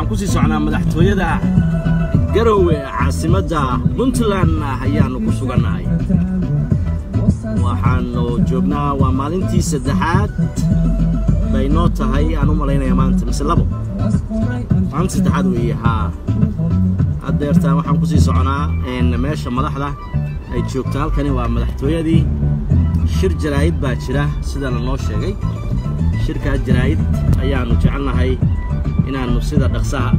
Waxaan kusii socnaa madaxtooyada Garowe, caasimadda Puntland ayaanu ku sugannahay. Waxaanu joognaa, waa maalintii saddexaad bay noo tahay aan u malaynayaa maanta, mise labo, maalinta saddexaad weeye. Haa, haddeertaan waxaan kusii soconaa meesha madaxda ay joogto. Halkani waa madaxtooyadii. Shir jaraa'id baa jira sida lanoo sheegay. Shirkaa jaraa'id ayaannu jecelnahay inaannu sida dhaqsaha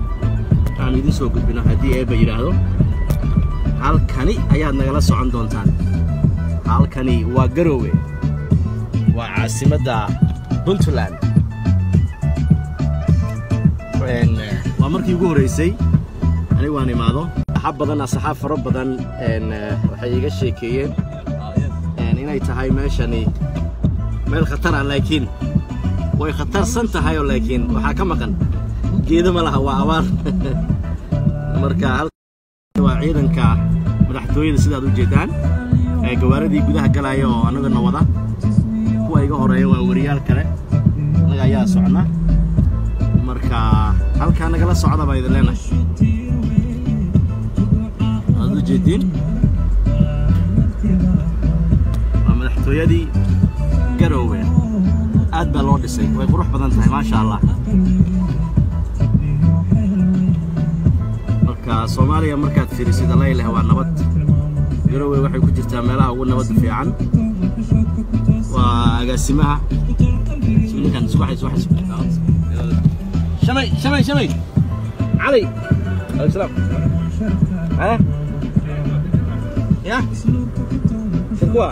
aanu idin soo gudbino haddii Eebba yidhaahdo. Halkani ayaad nagala socon doontaan. Halkani waa Garowe, waa caasimadda Puntland. Waa markii ugu horreysay anigu aan imaado. Asxaab badan, asxaab fara badan waxay iga sheekeeyeen inay tahay meeshani meel khatar ah, laakiin way khatarsan tahay oo laakiin waxaa ka maqan geedo ma laha, waa abaar. Marka halkan waa ciidanka madaxtooyada sidaad u jeedaan, gawaaradii gudaha galaya oo annagana wada. Kuwa iga horeeya waa wariyaal kale, annaga ayaa socna. Marka halkaa nagala socda baa idin leenahay. Waad u jeediin, waa madaxtooyadii Garowe. Aad baa loo dhisay, way qurux badan tahay, maasha Allah. Marka Soomaaliya markaad fiirisid, allayleh waa nabad. Garowe waxay ku jirtaa meelaha ugu nabadda fiican. Waa agaasimaha ninkan. Subaxay subaxay shamay shamay shamay Cali, alaykum salaam. Ha ya kuwa.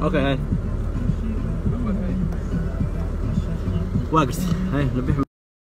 Okay, hay, waa gartay, hay nabix.